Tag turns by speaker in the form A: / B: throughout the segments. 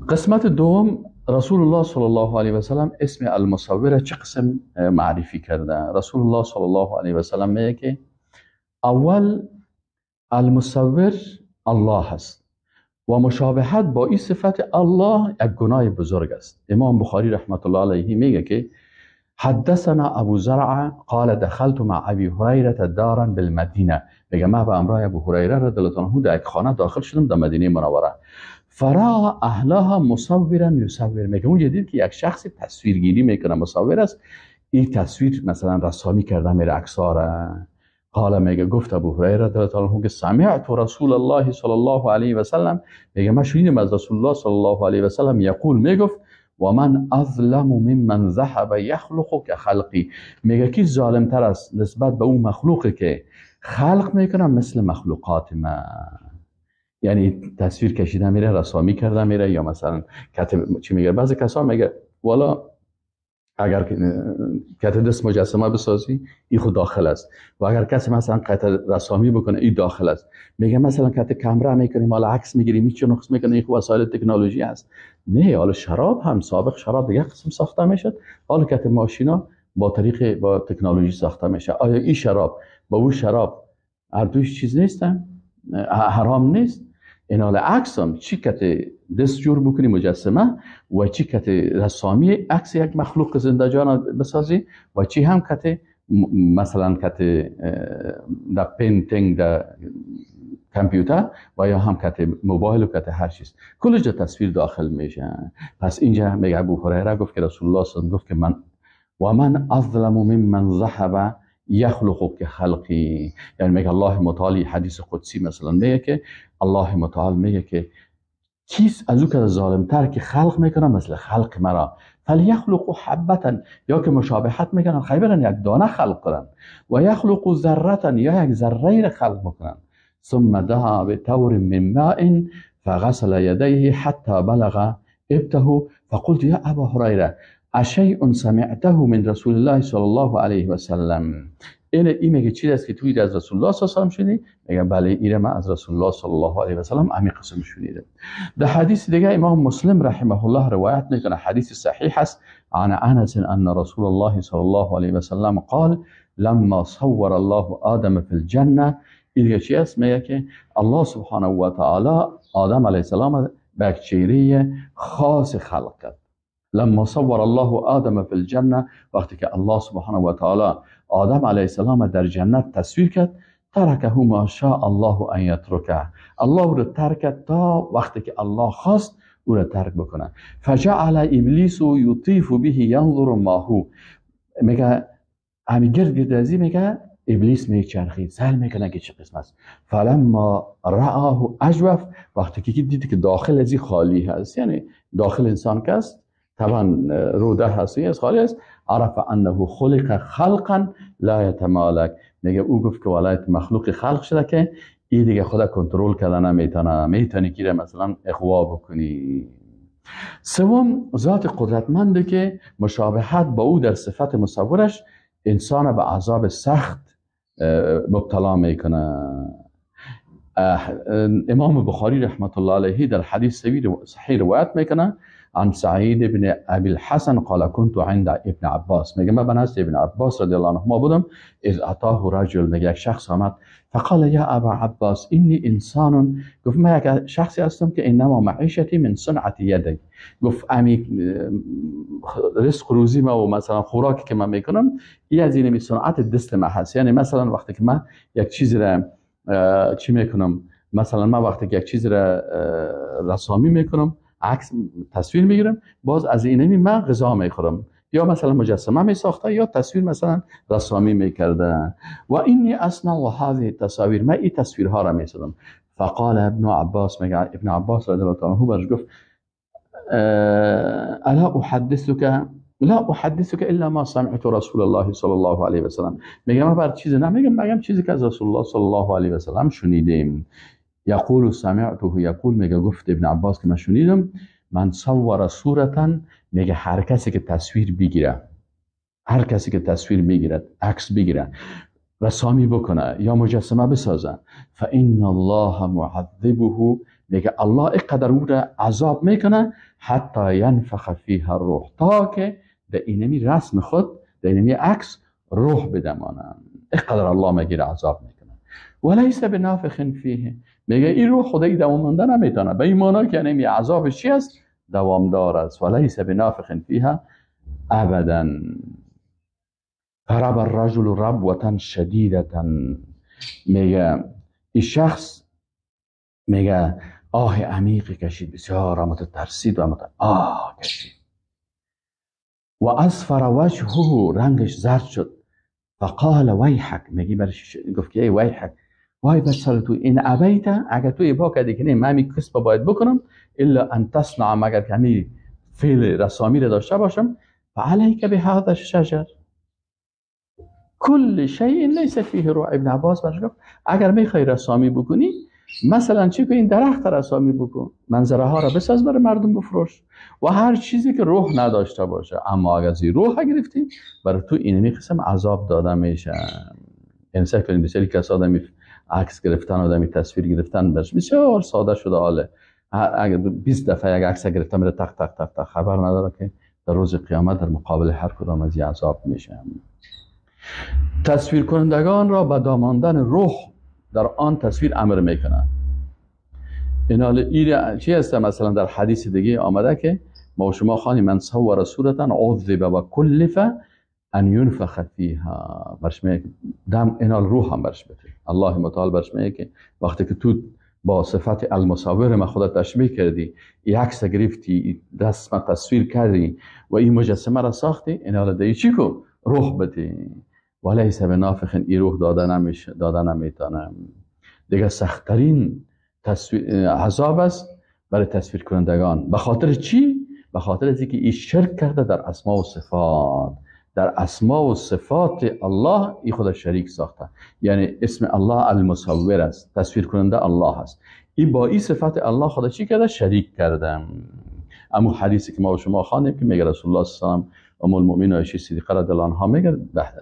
A: قسمت دوم، رسول الله صلی الله علیه و سلم اسم المصور چه قسم معرفی کرده؟ رسول الله صلی الله علیه و سلم میگه که اول المصور الله است و مشابهت با این صفت الله یک گناه بزرگ است. امام بخاری رحمت الله علیه میگه که حدثنا ابو زرع قال دخلت مع ابي هريره دارا بالمدینه. میگه من به همراه ابو هریره رضی الله عنه در یک خانه داخل شدم در مدینه منوره. فرا اهلها مصورا یصور. میگه اونجا دید که یک شخص تصویرگیری میکنه، مصور است، این تصویر مثلا رسامی کرده میره عکس‌ها را. قال میگه گفت ابو هریره رضی الله عنه که سمعت رسول الله صلی الله علیه و سلم، میگه من شنیدم از رسول الله صلی الله علیه و سلم یقول، میگفت و من اظلم ممن ذهب یخلق كخلقی. میگه کی ظالم تر است نسبت به اون مخلوقی که خلق میکنه مثل مخلوقات من، یعنی تصویر کشیده میره، رسامی کرده میره، یا مثلا کتب چی میگه، بعضی کسا میگه والا اگر کت دست مجسمه بسازی این خود داخل است، و اگر کسی مثلا قطع رسامی بکنه این داخل است. میگه مثلا کت کامرا میکنیم، حالا عکس میگیریم، هیچ نقص میکنه، این وسایل تکنولوژی است. نه، حالا شراب هم سابق شراب دیگه قسم ساخته میشد، حالا کت ماشینا با طریق با تکنولوژی ساخته میشه. آیا این شراب با اون شراب هر دوش چیز نیستن؟ حرام نیست؟ این حال عکس هم چی کت دست جور بکنی مجسمه، و چی کت رسامی عکس یک مخلوق زنده جان بسازی، و چی هم کت مثلا کت در painting در کامپیوتر و یا هم کت موبایل و کت هر چیز، کلش در تصویر داخل میشه. پس اینجا میگه ابو هریره گفت که رسول الله صلی الله علیه و گفت که من و من اظلم ممن ذهب یخلق كخلقی. یعنی میگه الله متعال، حدیث قدسی مثلا میگه که الله متعال میگه که کیس از او که ظالمتر که خلق میکنه مثل خلق مرا، فلیخلق حبتا، یا که مشابهت میکنن خیبرن یک دانه خلق کنن، و یخلق ذرتا، یا یک ذره را خلق میکنن. ثم دعا بتور من ماء فغسل يديه حتى بلغ ابته فقلت يا ابا هريره اشیء سمعته من رسول الله صلی الله علیه و سلم. این میگه چیزی است که توی از رسول الله صلی الله علیه و سلم شنیدی؟ میگه بله، اینه من از رسول الله صلی الله علیه و سلم همین قسم شنیدم. در حدیث دیگه امام مسلم رحمه الله روایت میکنه، حدیث صحیح است، عن انس ان رسول الله صلی الله علیه و سلم قال لما صور الله آدم فی الجنه. این دیگه چی است؟ میگه که الله سبحانه و تعالی آدم علیه السلام به یک چهره خاص خلق کرد. لما صور الله آدم فی الجنه، وقتی که الله سبحانه و تعالی آدم علیه السلام در جنت تصویر کرد، ترکه ما شاء الله ان یترکه، الله او را ترک کرد تا وقتی که الله خواست او را ترک بکنه. فجعل ابلیس یطیف به ینظر ما هو. میگه همین گرد گرد ازی میگه ابلیس میچرخید، سهل میکنه که چه قسم است. فلما رآه اجوف، وقتی که دید که داخل ازی خالی هست، یعنی داخل انسان که است طبعا روده هست، از خالی است، عرف انه خلق خلقا لا یتمالک. میگه او گفت که ولایت مخلوق خلق شده که این دیگه خدا کنترل کردن نمیتونه، میتونی که مثلا اغوا بکنی. سوم، ذات قدرتمنده که مشابهت با او در صفت مصورش انسان به عذاب سخت مبتلا میکنه. امام بخاری رحمت الله علیه در حدیث صحیح روایت میکنه عن سعید بن ابی الحسن قال كنت عند ابن عباس. میگه من نزد ابن عباس رضی الله عنهما بودم، اذ اتاه رجل، میگه یک شخص آمد، فقال یا ابا عباس انی انسان، گفت من یک شخصی هستم که انما معیشتی من صنعت یدی، گفت امی رزق روزی ما و مثلا خوراکی که من میکنم این از این صنعت دست من هست. یعنی مثلا وقتی که من یک چیزی را چی میکنم، مثلا من وقتی که یک چیزی را رسامی میکنم، عکس تصویر میگیرم، باز از اینمی من غذا میخورم، یا مثلا مجسمه میساخته یا تصویر مثلا رسامی میکرده. و اینی اصنع هذه التصاویر، من این تصویرها را میسازم. فقال ابن عباس، میگه ابن عباس رضی الله عنه برش گفت الا احدثك لا احدثك الا ما سمعت رسول الله صلی الله علیه و سلم. میگه من بر چیزی نمیگم، میگم چیزی که از رسول الله صلی الله علیه و سلم شنیدیم. یقول سمعته یقول، میگه گفت ابن عباس که من شنیدم، من صور صورتا، میگه هر کسی که تصویر بگیره، هر کسی که تصویر بگیرد، عکس بگیره، رسامی بکنه یا مجسمه بسازه، فان الله معذبه، میگه الله اینقدر او را عذاب میکنه حتی ینفخ فیها الروح، تا که در اینمی رسم خود، در اینمی عکس روح بدمانه. اینقدر الله میگیره عذاب میکنه. ولیس بنافخ فیه، میگه این روح خدای دوام نمیتونه، به این معنا که یعنی عذابش چی است؟ دوامدار است. ولیس بنافخ فیها ابدا. فرب الرجل ربوة شدیدة، میگه این شخص میگه آه عمیقی کشید، بسیار مترسید و آه کشید. و اصفر وجهه، رنگش زرد شد. فقال ویحک، میگه برش گفت که ای ویحک، وای بر سر تو، این ابیت، اگر تو ابا کردی که نه من می کسب باید بکنم، الا ان تصنع، مگر که همی فعل رسامی را داشته باشم، فعلیک بهذا الشجر کل شیء لیس فیه روح. ابن عباس برش گفت اگر میخوای رسامی بکنی، مثلا چی که این درخت رسامی بکن، منظره ها را بساز برای مردم بفروش و هر چیزی که روح نداشته باشه، اما اگر از روح گرفتی برای تو اینمی قسم عذاب داده میشه. یعنی سعی کنیم بسیاری کسا آدمی عکس گرفتن، آدمی تصویر گرفتن برش بسیار ساده شده حاله. اگر 20 دفعه یک عکس گرفتن میره تق تق تق تق، خبر نداره که در روز قیامت در مقابل هر کدام از عذاب میشه. تصویر کنندگان را به داماندن روح در آن تصویر امر میکنن. این حال چی هست؟ مثلا در حدیث دیگه آمده که ما و شما خانیم من صور صورتا عذب و کلف ان ینفخ فیها، برش میگه دم، این حال روح هم برش بده. الله متعال برش میگه که وقتی که تو با صفت المصور ما خودت تشبیه کردی، این عکس گرفتی، رسم تصویر کردی و این مجسمه را ساختی، این حال دیگه چی کو؟ روح بده. ولیس بنافخ، این روح داده نمیتونه. دیگه سختترین عذاب است برای تصویر کنندگان. به خاطر چی؟ به خاطر از اینکه این شرک کرده در اسما و صفات. در اسما و صفات الله این خود شریک ساخته. یعنی اسم الله المصور است، تصویر کننده الله است. این با این صفت الله خود چی کرده؟ شریک کرده. اما حدیثی که ما و شما خواندیم که میگه رسول الله صلی الله علیه و سلم ام المؤمنین عایشه صدیقه رضی الله عنها میگه،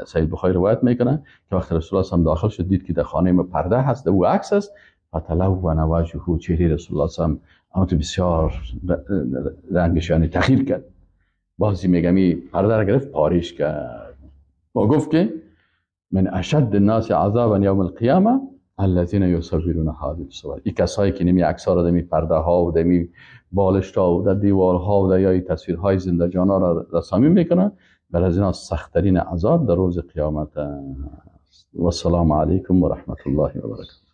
A: سید بخاری روایت میکنه که وقتی رسول الله صلی الله علیه و داخل شد دید که در خانه ما پرده هست، او عکس است، فتلون وجهه، چهره رسول الله صلی الله علیه و اما تو بسیار رنگش یعنی تغییر کرد. بازی میگم این پرده را گرفت پاریش کرد و گفت که من اشد الناس عذابا یوم القیامه الذين یصورون هذه الصور. این کسایی که نمی عکس‌ها را دمی پرده ها و دمی بالشت ها و در دیوارها و در یا تصویرهای زنده جانا را رسامی میکنن، بر از اینا سخت‌ترین عذاب در روز قیامت است. و السلام علیکم و رحمت الله و برکاته.